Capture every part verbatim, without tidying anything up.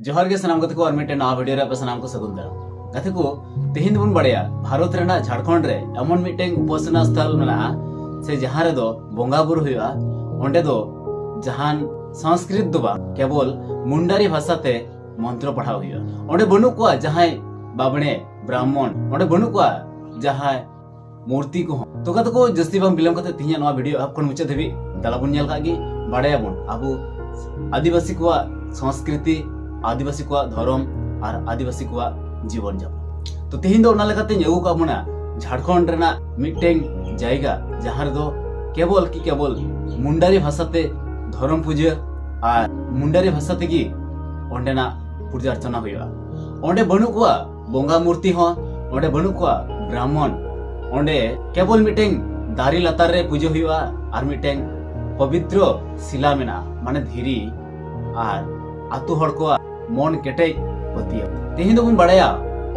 ᱡᱚᱦᱟᱨ ᱜᱮ ᱥᱟᱱᱟᱢ ᱜᱟᱛᱮ ᱠᱚ, ᱟᱨ ᱢᱤᱫᱴᱮᱱ ᱱᱟᱣᱟ ᱵᱷᱤᱰᱤᱭᱳ ᱨᱮ ᱟᱯᱮ ᱥᱟᱱᱟᱢ ᱠᱚ ᱥᱟᱹᱜᱩᱱ ᱫᱟᱨᱟᱢ᱾ ᱜᱟᱛᱮ ᱠᱚ, ᱛᱮᱦᱮᱧ ᱫᱚᱵᱚᱱ ᱵᱟᱲᱟᱭᱟ ᱵᱷᱟᱨᱚᱛ ᱨᱮᱱᱟᱜ ᱡᱷᱟᱲᱠᱷᱚᱸᱰ ᱨᱮ ᱮᱢᱚᱱ ᱢᱤᱫᱴᱮᱱ ᱩᱯᱟᱥᱚᱱᱟ ᱥᱛᱷᱚᱞ ᱢᱮᱱᱟᱜᱼᱟ, ᱥᱮ ᱡᱟᱦᱟᱸ ᱨᱮᱫᱚ ᱵᱚᱸᱜᱟ ᱵᱩᱨᱩ ᱦᱩᱭᱩᱜᱼᱟ᱾ ᱚᱸᱰᱮ ᱫᱚ ᱡᱟᱦᱟᱱ ᱥᱚᱝᱥᱠᱨᱤᱛ ᱫᱚ ᱵᱟᱝ, ᱠᱮᱵᱚᱞ ᱢᱩᱱᱰᱟᱨᱤ ᱵᱷᱟᱥᱟ ᱛᱮ ᱢᱚᱱᱛᱨᱚ ᱯᱟᱲᱦᱟᱣ ᱦᱩᱭᱩᱜᱼᱟ᱾ ᱚᱸᱰᱮ ᱵᱟᱹᱱᱩᱜ ᱠᱚᱣᱟ ᱡᱟᱦᱟᱸᱭ ᱵᱟᱵᱽᱬᱮ, ᱵᱨᱟᱦᱢᱚᱱ, ᱚᱸᱰᱮ ᱵᱟᱹᱱᱩᱜ ᱠᱚᱣᱟ ᱡᱟᱦᱟᱸᱭ ᱢᱩᱨᱛᱤ ᱠᱚᱦᱚᱸ᱾ ᱛᱚ ᱜᱟᱛᱮ ᱠᱚ, ᱡᱟᱹᱥᱛᱤ ᱵᱟᱝ ᱵᱤᱞᱚᱢ ᱠᱟᱛᱮ ᱛᱮᱦᱮᱧᱟᱜ ᱱᱚᱣᱟ ᱵᱷᱤᱰᱤᱭᱳ ᱮᱦᱚᱵ ᱠᱷᱚᱱ ᱢᱩᱪᱟᱹᱫ ᱫᱷᱟᱹᱵᱤᱡ ᱫᱮᱞᱟ ᱵᱚᱱ ᱧᱮᱞ ᱠᱟᱜ ᱜᱮ, ᱵᱟᱲᱟᱭᱟᱵᱚᱱ ᱟᱵᱚ ᱟᱹᱫᱤᱵᱟᱹᱥᱤ ᱠᱚᱣᱟᱜ ᱥᱚᱝᱥᱠᱨᱤᱛᱤ, ᱟᱹᱫᱤᱵᱟᱹᱥᱤ ᱠᱚᱣᱟᱜ ᱫᱷᱚᱨᱚᱢ ᱟᱨ ᱟᱹᱫᱤᱵᱟᱹᱥᱤ ᱠᱚᱣᱟᱜ ᱡᱤᱵᱚᱱ ᱡᱟᱯᱚᱱ᱾ ᱛᱚ ᱛᱮᱦᱮᱧ ᱫᱚ ᱚᱱᱟ ᱞᱮᱠᱟᱛᱮᱧ ᱟᱹᱜᱩ ᱠᱟᱜ ᱵᱚᱱᱟ ᱡᱷᱟᱲᱠᱷᱚᱸᱰ ᱨᱮᱱᱟᱜ ᱢᱤᱫᱴᱮᱱ ᱡᱟᱭᱜᱟ, ᱡᱟᱦᱟᱸ ᱨᱮᱫᱚ ᱠᱮᱵᱚᱞ ᱠᱤ ᱠᱮᱵᱚᱞ ᱢᱩᱱᱰᱟᱨᱤ ᱵᱷᱟᱥᱟᱛᱮ ᱫᱷᱚᱨᱚᱢ ᱯᱩᱡᱟᱹ ᱟᱨ ᱢᱩᱱᱰᱟᱨᱤ ᱵᱷᱟᱥᱟ ᱛᱮᱜᱮ ᱚᱸᱰᱮᱱᱟᱜ ᱯᱩᱡᱟᱹ ᱚᱨᱪᱚᱱᱟ ᱦᱩᱭᱩᱜᱼᱟ᱾ ᱚᱸᱰᱮ ᱵᱟᱹᱱᱩᱜ ᱠᱚᱣᱟ ᱵᱚᱸᱜᱟ ᱢᱩᱨᱛᱤ ᱦᱚᱸ, ᱚᱸᱰᱮ ᱵᱟᱹᱱᱩᱜ ᱠᱚᱣᱟ ᱵᱨᱟᱦᱢᱚᱱ᱾ ᱚᱸᱰᱮ ᱠᱮᱵᱚᱞ ᱢᱤᱫᱴᱮᱱ ᱫᱟᱨᱮ ᱞᱟᱛᱟᱨ ᱨᱮ ᱯᱩᱡᱟᱹ ᱦᱩᱭᱩᱜᱼᱟ ᱟᱨ ᱢᱤᱫᱴᱮᱱ ᱯᱚᱵᱤᱛᱨᱚ ᱥᱤᱞᱟ ᱢᱮᱱᱟᱜᱼᱟ, ᱢᱟᱱᱮ ᱫᱷᱤᱨᱤ, ᱟᱨ ᱟᱛᱳ ᱦᱚᱲ ᱠᱚᱣᱟᱜ ᱢᱚᱱ ᱠᱮᱴᱮᱡ ᱯᱟᱹᱛᱭᱟᱹᱣ᱾ ᱛᱮᱦᱮᱧ ᱫᱚᱵᱚᱱ ᱵᱟᱲᱟᱭᱟ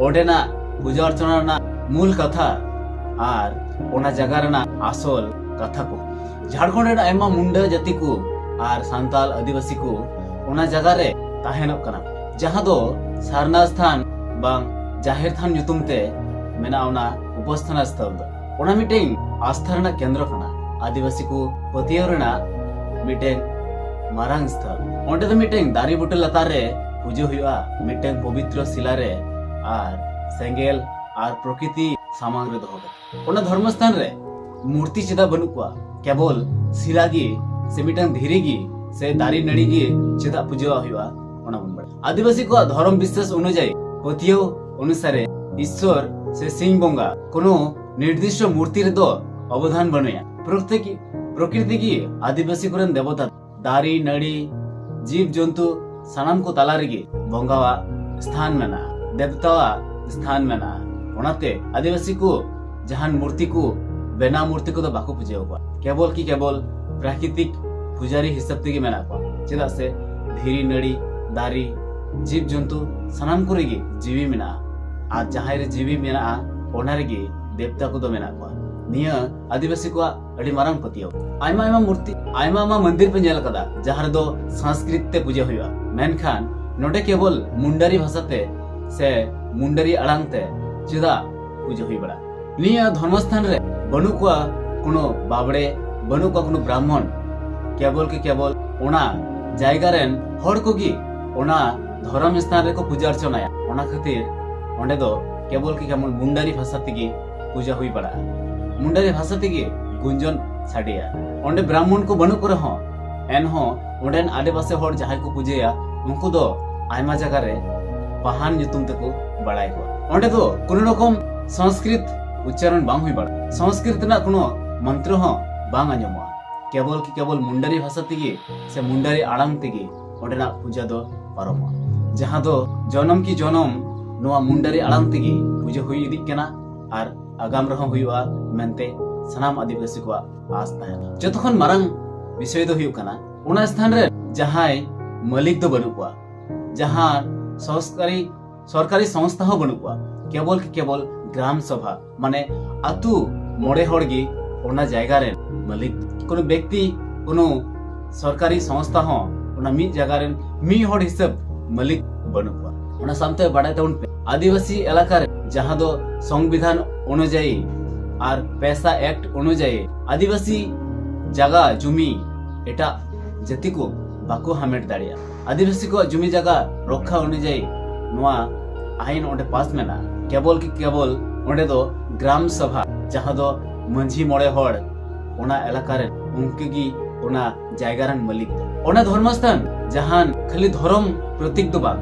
ᱚᱸᱰᱮᱱᱟᱜ ᱯᱩᱡᱟᱹ ᱚᱨᱪᱚᱱᱟ ᱨᱮᱱᱟᱜ ᱢᱩᱞ ᱠᱟᱛᱷᱟ ᱟᱨ ᱚᱱᱟ ᱡᱟᱭᱜᱟ ᱨᱮᱱᱟᱜ ᱟᱥᱚᱞ ᱠᱟᱛᱷᱟ ᱠᱚ᱾ ᱡᱷᱟᱲᱠᱷᱚᱸᱰ ᱨᱮᱱ ᱟᱭᱢᱟ ᱢᱩᱱᱰᱟᱹ ᱡᱟᱹᱛᱤ ᱠᱚ ᱟᱨ ᱥᱟᱱᱛᱟᱞ ᱟᱹᱫᱤᱵᱟᱹᱥᱤ ᱠᱚ ᱚᱱᱟ ᱡᱟᱭᱜᱟ ᱨᱮ ᱛᱟᱦᱮᱱᱚᱜ ᱠᱟᱱᱟ, ᱡᱟᱦᱟᱸ ᱫᱚ ᱥᱟᱨᱱᱟ ᱛᱷᱟᱱ ᱵᱟᱝ ᱡᱟᱦᱮᱨ ᱛᱷᱟᱱ ᱧᱩᱛᱩᱢ ᱛᱮ ᱢᱮᱱᱟᱜᱼᱟ᱾ ᱚᱱᱟ ᱩᱯᱟᱥᱛᱷᱟᱱᱟ ᱥᱛᱷᱚᱞ ᱫᱚ ᱚᱱᱟ ᱢᱤᱫᱴᱮᱱ ᱟᱥᱛᱷᱟ ᱨᱮᱱᱟᱜ ᱠᱮᱱᱫᱨᱚ ᱠᱟᱱᱟ, ᱟᱹᱫᱤᱵᱟᱹᱥᱤ ᱠᱚ ᱯᱟᱹᱛᱭᱟᱹᱣ ᱨᱮᱱᱟᱜ ᱢᱤᱫᱴᱮᱱ ᱢᱟᱨᱟᱝ ᱥᱛᱷᱚᱞ᱾ ᱚᱸᱰᱮ ᱫᱚ ᱢᱤᱫᱴᱮᱱ ᱫᱟᱨᱮ ᱵᱩᱴᱟᱹ ᱞᱟᱛᱟᱨ ᱨᱮ ᱯᱩᱡᱟᱹ ᱦᱩᱭᱩᱜᱼᱟ, ᱢᱤᱫᱴᱮᱱ ᱯᱚᱵᱤᱛᱨᱚ ᱥᱤᱞᱟ ᱨᱮ ᱟᱨ ᱥᱮᱸᱜᱮᱞ ᱟᱨ ᱯᱨᱚᱠᱨᱤᱛᱤ ᱥᱟᱢᱟᱝ ᱨᱮ ᱫᱚᱦᱚ ᱠᱟᱛᱮ᱾ ᱚᱱᱟ ᱫᱷᱚᱨᱢᱚᱥᱛᱷᱟᱱ ᱨᱮ ᱢᱩᱨᱛᱤ ᱪᱮᱫᱟᱜ ᱵᱟᱹᱱᱩᱜ ᱠᱚᱣᱟ? ᱠᱮᱵᱚᱞ ᱥᱤᱞᱟ ᱜᱮ ᱥᱮ ᱢᱤᱫᱴᱟᱝ ᱫᱷᱤᱨᱤ ᱜᱮ ᱥᱮ ᱫᱟᱨᱮ ᱱᱟᱹᱲᱤ ᱜᱮ ᱪᱮᱫᱟᱜ ᱯᱩᱡᱟᱹᱣᱟᱜ ᱦᱩᱭᱩᱜᱼᱟ? ᱚᱱᱟ ᱵᱚᱱ ᱵᱟᱲᱟᱭᱟ᱾ ᱟᱹᱫᱤᱵᱟᱹᱥᱤ ᱠᱚᱣᱟᱜ ᱫᱷᱚᱨᱚᱢ ᱵᱤᱥᱥᱟᱹᱥ ᱚᱱᱩᱡᱟᱭᱤ, ᱯᱟᱹᱛᱭᱟᱹᱣ ᱚᱱᱩᱥᱟᱨᱮ, ᱤᱥᱥᱚᱨ ᱥᱮ ᱥᱤᱧ ᱵᱚᱸᱜᱟ ᱠᱳᱱᱳ ᱱᱤᱨᱫᱤᱥᱴᱚ ᱢᱩᱨᱛᱤ ᱨᱮᱫᱚ ᱚᱵᱚᱫᱟᱱ ᱵᱟᱹᱱᱩᱭᱟ᱾ ᱯᱨᱚᱠᱨᱤᱛᱤ, ᱯᱨᱚᱠᱨᱤᱛᱤ ᱜᱮ ᱟᱹᱫᱤᱵᱟᱹᱥᱤ ᱠᱚᱨᱮᱱ ᱫᱮᱵᱚᱛᱟ᱾ ᱫᱟᱨᱮ, ᱱᱟᱹᱲᱤ, ᱡᱤᱵᱽ ᱡᱚᱱᱛᱩ ᱥᱟᱱᱟᱢ ᱠᱚ ᱛᱟᱞᱟ ᱨᱮᱜᱮ ᱵᱚᱸᱜᱟᱣᱟᱜ ᱥᱛᱷᱟᱱ ᱢᱮᱱᱟᱜᱼᱟ, ᱫᱮᱵᱛᱟᱣᱟᱜ ᱥᱛᱷᱟᱱ ᱢᱮᱱᱟᱜᱼᱟ᱾ ᱚᱱᱟᱛᱮ ᱟᱹᱫᱤᱵᱟᱹᱥᱤ ᱠᱚ ᱡᱟᱦᱟᱱ ᱢᱩᱨᱛᱤ ᱠᱚ, ᱵᱮᱱᱟᱣ ᱢᱩᱨᱛᱤ ᱠᱚᱫᱚ ᱵᱟᱠᱚ ᱯᱩᱡᱟᱹ ᱟᱠᱚᱣᱟ᱾ ᱠᱮᱵᱚᱞ ᱠᱤ ᱠᱮᱵᱚᱞ ᱯᱨᱟᱠᱨᱤᱛᱤᱠ ᱯᱩᱡᱟᱨᱤ ᱦᱤᱥᱟᱹᱵ ᱛᱮᱜᱮ ᱢᱮᱱᱟᱜ ᱠᱚᱣᱟ, ᱪᱮᱫᱟᱜ ᱥᱮ ᱫᱷᱤᱨᱤ, ᱱᱟᱹᱲᱤ, ᱫᱟᱨᱮ, ᱡᱤᱵᱽ ᱡᱚᱱᱛᱩ ᱥᱟᱱᱟᱢ ᱠᱚᱨᱮ ᱜᱮ ᱡᱤᱣᱤ ᱢᱮᱱᱟᱜᱼᱟ᱾ ᱟᱨ ᱡᱟᱦᱟᱸᱭ ᱨᱮ ᱡᱤᱣᱤ ᱢᱮᱱᱟᱜᱼᱟ, ᱚᱱᱟ ᱨᱮᱜᱮ ᱫᱮᱵᱛᱟ ᱠᱚᱫᱚ ᱢᱮᱱᱟᱜ ᱠᱚᱣᱟ᱾ ᱱᱤᱭᱟᱹ ᱟᱹᱫᱤᱵᱟᱹᱥᱤ ᱠᱚᱣᱟᱜ ᱟᱹᱰᱤ ᱢᱟᱨᱟᱝ ᱯᱟᱹᱛᱭᱟᱹᱣ᱾ ᱟᱭᱢᱟ ᱟᱭᱢᱟ ᱢᱩᱨᱛᱤ, ᱟᱭᱢᱟ ᱟᱭᱢᱟ ᱢᱚᱱᱫᱤᱨ ᱯᱮ ᱧᱮᱞ ᱟᱠᱟᱫᱟ, ᱡᱟᱦᱟᱸ ᱨᱮᱫᱚ ᱥᱚᱝᱥᱠᱨᱤᱛ ᱛᱮ ᱯᱩᱡᱟᱹ ᱦᱩᱭᱩᱜᱼᱟ, ᱢᱮᱱᱠᱷᱟᱱ ᱱᱚᱰᱮ ᱠᱮᱵᱚᱞ ᱢᱩᱱᱰᱟᱨᱤ ᱵᱷᱟᱥᱟᱛᱮ ᱥᱮ ᱢᱩᱱᱰᱟᱨᱤ ᱟᱲᱟᱝ ᱛᱮ ᱪᱮᱫᱟᱜ ᱯᱩᱡᱟᱹ ᱦᱩᱭ ᱵᱟᱲᱟᱜᱼᱟ? ᱱᱤᱭᱟᱹ ᱫᱷᱚᱨᱢᱚᱥᱛᱷᱟᱱ ᱨᱮ ᱵᱟᱹᱱᱩᱜ ᱠᱚᱣᱟ ᱠᱳᱱᱳ ᱵᱟᱵᱲᱮ, ᱵᱟᱹᱱᱩᱜ ᱠᱚᱣᱟ ᱠᱳᱱᱳ ᱵᱨᱟᱦᱢᱚᱱ, ᱠᱮᱵᱚᱞ ᱠᱮ ᱠᱮᱵᱚᱞ ᱚᱱᱟ ᱡᱟᱭᱜᱟ ᱨᱮᱱ ᱦᱚᱲ ᱠᱚᱜᱮ ᱚᱱᱟ ᱫᱷᱚᱨᱚᱢ ᱥᱛᱷᱟᱱ ᱨᱮᱠᱚ ᱯᱩᱡᱟᱹ ᱚᱨᱪᱚᱱᱟᱭᱟ᱾ ᱚᱱᱟ ᱠᱷᱟᱹᱛᱤᱨ ᱚᱸᱰᱮ ᱫᱚ ᱠᱮᱵᱚᱞ ᱠᱮ ᱠᱮᱵᱚᱞ ᱢᱩᱱᱰᱟᱨᱤ ᱵᱷᱟᱥᱟ ᱛᱮᱜᱮ ᱯᱩᱡᱟᱹ ᱦᱩᱭ ᱵᱟᱲᱟᱜᱼᱟ᱾ ᱢᱩᱱᱰᱟᱨᱤ ᱵᱷᱟᱥᱟ ᱛᱮᱜᱮ ᱜᱩᱧᱡᱚᱱ ᱥᱟᱰᱮᱭᱟ᱾ ᱚᱸᱰᱮ ᱵᱨᱟᱦᱢᱚᱱ ᱠᱚ ᱵᱟᱹᱱᱩᱜ ᱠᱚ ᱨᱮᱦᱚᱸ, ᱮᱱᱦᱚᱸ ᱚᱸᱰᱮᱱ ᱟᱰᱮᱯᱟᱥᱮ ᱦᱚᱲ ᱡᱟᱦᱟᱸᱭ ᱠᱚ ᱯᱩᱡᱟᱹᱭᱟ, ᱩᱱᱠᱩ ᱫᱚ ᱟᱭᱢᱟ ᱡᱟᱭᱜᱟ ᱨᱮ ᱯᱟᱦᱟᱱ ᱧᱩᱛᱩᱢ ᱛᱮᱠᱚ ᱵᱟᱲᱟᱭ ᱠᱚᱣᱟ᱾ ᱚᱸᱰᱮ ᱫᱚ ᱠᱳᱱᱳ ᱨᱚᱠᱚᱢ ᱥᱚᱝᱥᱠᱨᱤᱛ ᱩᱪᱪᱟᱨᱚᱱ ᱵᱟᱝ ᱦᱩᱭ ᱵᱟᱲᱟᱜᱼᱟ᱾ ᱥᱚᱝᱥᱠᱨᱤᱛ ᱨᱮᱱᱟᱜ ᱠᱳᱱᱳ ᱢᱚᱱᱛᱨᱚ ᱦᱚᱸ ᱵᱟᱝ ᱟᱸᱡᱚᱢᱚᱜᱼᱟ᱾ ᱠᱮᱵᱚᱞ ᱠᱤ ᱠᱮᱵᱚᱞ ᱢᱩᱱᱰᱟᱨᱤ ᱵᱷᱟᱥᱟ ᱛᱮᱜᱮ ᱥᱮ ᱢᱩᱱᱰᱟᱨᱤ ᱟᱲᱟᱝ ᱛᱮᱜᱮ ᱚᱸᱰᱮᱱᱟᱜ ᱯᱩᱡᱟᱹ ᱫᱚ ᱯᱟᱨᱚᱢᱚᱜᱼᱟ, ᱡᱟᱦᱟᱸ ᱫᱚ ᱡᱚᱱᱚᱢ ᱠᱤ ᱡᱚᱱᱚᱢ ᱱᱚᱣᱟ ᱢᱩᱱᱰᱟᱨᱤ ᱟᱲᱟᱝ ᱛᱮᱜᱮ ᱯᱩᱡᱟᱹ ᱦᱩᱭ ᱤᱫᱤᱜ ᱠᱟᱱᱟ ᱟᱨ ᱟᱜᱟᱢ ᱨᱮᱦᱚᱸ ᱦᱩᱭᱩᱜᱼᱟ ᱢᱮᱱᱛᱮ ᱥᱟᱱᱟᱢ ᱟᱹᱫᱤᱵᱟᱹᱥᱤ ᱠᱚᱣᱟᱜ ᱟᱥ ᱛᱟᱦᱮᱱᱟ᱾ ᱡᱚᱛᱚ ᱠᱷᱚᱱ ᱢᱟᱨᱟᱝ ᱵᱤᱥᱚᱭ ᱫᱚ ᱦᱩᱭᱩᱜ ᱠᱟᱱᱟ, ᱚᱱᱟ ᱥᱛᱷᱟᱱ ᱨᱮ ᱡᱟᱦᱟᱸᱭ ᱢᱟᱹᱞᱤᱠ ᱫᱚ ᱵᱟᱹᱱᱩᱜ ᱠᱚᱣᱟ, ᱡᱟᱦᱟᱸ ᱥᱚᱨᱠᱟᱨᱤ ᱥᱚᱨᱠᱟᱨᱤ ᱥᱚᱝᱥᱛᱷᱟ ᱦᱚᱸ ᱵᱟᱹᱱᱩᱜ ᱠᱚᱣᱟ, ᱠᱮᱵᱚᱞ ᱠᱮᱵᱚᱞ ᱜᱨᱟᱢ ᱥᱚᱵᱷᱟ, ᱢᱟᱱᱮ ᱟᱹᱛᱩ ᱢᱚᱬᱮ ᱦᱚᱲ ᱜᱮ ᱚᱱᱟ ᱡᱟᱭᱜᱟ ᱨᱮᱱ ᱢᱟᱹᱞᱤᱠ᱾ ᱠᱳᱱᱳ ᱵᱮᱠᱛᱤ, ᱠᱳᱱᱳ ᱥᱚᱨᱠᱟᱨᱤ ᱥᱚᱝᱥᱛᱷᱟ ᱦᱚᱸ ᱚᱱᱟ ᱢᱤᱫ ᱡᱟᱭᱜᱟ ᱨᱮᱱ ᱢᱤᱫ ᱦᱚᱲ ᱦᱤᱥᱟᱹᱵ ᱢᱟᱹᱞᱤᱠ ᱵᱟᱹᱱᱩᱜ ᱠᱚᱣᱟ᱾ ᱚᱱᱟ ᱥᱟᱶᱛᱮ ᱵᱟᱲᱟᱭ ᱛᱟᱵᱚᱱ ᱯᱮ, ᱟᱹᱫᱤᱵᱟᱹᱥᱤ ᱮᱞᱟᱠᱟ ᱨᱮ ᱡᱟᱦᱟᱸ ᱫᱚ ᱥᱚᱝᱵᱤᱫᱷᱟᱱ ᱚᱱᱩᱡᱟᱭᱤ ᱟᱨ ᱯᱮᱥᱟ ᱮᱠᱴ ᱚᱱᱩᱡᱟᱭᱤ ᱟᱹᱫᱤᱵᱟᱹᱥᱤ ᱡᱟᱭᱜᱟ ᱡᱩᱢᱤ ᱮᱴᱟᱜ ᱡᱟᱹᱛᱤ ᱠᱚ ᱵᱟᱠᱚ ᱦᱟᱢᱮᱴ ᱫᱟᱲᱮᱭᱟᱜᱼᱟ᱾ ᱟᱹᱫᱤᱵᱟᱹᱥᱤ ᱠᱚᱣᱟᱜ ᱡᱩᱢᱤ ᱡᱟᱭᱜᱟ ᱨᱚᱠᱠᱷᱟ ᱚᱱᱩᱡᱟᱭᱤ ᱱᱚᱣᱟ ᱟᱭᱤᱱ ᱚᱸᱰᱮ ᱯᱟᱥ ᱢᱮᱱᱟᱜᱼᱟ᱾ ᱠᱮᱵᱚᱞ ᱠᱤ ᱠᱮᱵᱚᱞ ᱚᱸᱰᱮ ᱫᱚ ᱜᱨᱟᱢ ᱥᱚᱵᱷᱟ, ᱡᱟᱦᱟᱸ ᱫᱚ ᱢᱟᱹᱡᱷᱤ ᱢᱚᱬᱮ ᱦᱚᱲ ᱚᱱᱟ ᱮᱞᱟᱠᱟ ᱨᱮᱱ, ᱩᱱᱠᱩ ᱜᱮ ᱚᱱᱟ ᱡᱟᱭᱜᱟ ᱨᱮᱱ ᱢᱟᱹᱞᱤᱠ ᱫᱚ᱾ ᱚᱱᱟ ᱫᱷᱚᱨᱢᱚᱥᱛᱷᱟᱱ ᱡᱟᱦᱟᱸ ᱠᱷᱟᱹᱞᱤ ᱫᱷᱚᱨᱚᱢ ᱯᱨᱚᱛᱤᱠ ᱫᱚ ᱵᱟᱝ,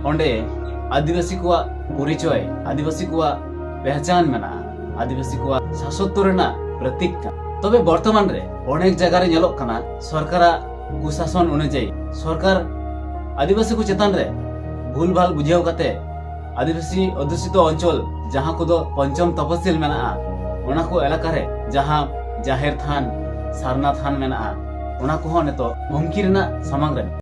ᱚᱸᱰᱮ ᱟᱹᱫᱤᱵᱟᱹᱥᱤ ᱠᱚᱣᱟᱜ ᱯᱚᱨᱤᱪᱚᱭ, ᱟᱹᱫᱤᱵᱟᱹᱥᱤ ᱠᱚᱣᱟᱜ ᱯᱮᱦᱪᱟᱱ ᱢᱮᱱᱟᱜᱼᱟ, ᱟᱹᱫᱤᱵᱟᱹᱥᱤ ᱠᱚᱣᱟᱜ ᱥᱟᱥᱚᱛᱛᱚ ᱨᱮᱱᱟᱜ ᱯᱨᱚᱛᱤᱠ ᱠᱟᱱᱟ᱾ ᱛᱚᱵᱮ ᱵᱚᱨᱛᱚᱢᱟᱱ ᱨᱮ ᱚᱱᱮᱠ ᱡᱟᱭᱜᱟ ᱨᱮ ᱧᱮᱞᱚᱜ ᱠᱟᱱᱟ, ᱥᱚᱨᱠᱟᱨᱟᱜ ᱠᱩᱥᱟᱥᱚᱱ ᱚᱱᱩᱡᱟᱭᱤ ᱥᱚᱨᱠᱟᱨ ᱟᱹᱫᱤᱵᱟᱹᱥᱤ ᱠᱚ ᱪᱮᱛᱟᱱ ᱨᱮ ᱵᱷᱩᱞ ᱵᱷᱟᱞ ᱵᱩᱡᱷᱟᱹᱣ ᱠᱟᱛᱮ ᱟᱹᱫᱤᱵᱟᱹᱥᱤ ᱚᱫᱷᱩᱥᱤᱛᱚ ᱚᱧᱪᱚᱞ, ᱡᱟᱦᱟᱸ ᱠᱚᱫᱚ ᱯᱚᱧᱪᱚᱢ ᱛᱚᱯᱚᱥᱤᱞ ᱢᱮᱱᱟᱜᱼᱟ, ᱚᱱᱟ ᱠᱚ ᱮᱞᱟᱠᱟ ᱨᱮ ᱡᱟᱦᱟᱸ ᱡᱟᱦᱮᱨ ᱛᱷᱟᱱ, ᱥᱟᱨᱱᱟ ᱛᱷᱟᱱ ᱢᱮᱱᱟᱜᱼᱟ, ᱚᱱᱟ ᱠᱚᱦᱚᱸ ᱱᱤᱛᱚᱜ ᱦᱩᱢᱠᱤ ᱨᱮᱱᱟᱜ ᱥᱟᱢᱟᱝ ᱨᱮ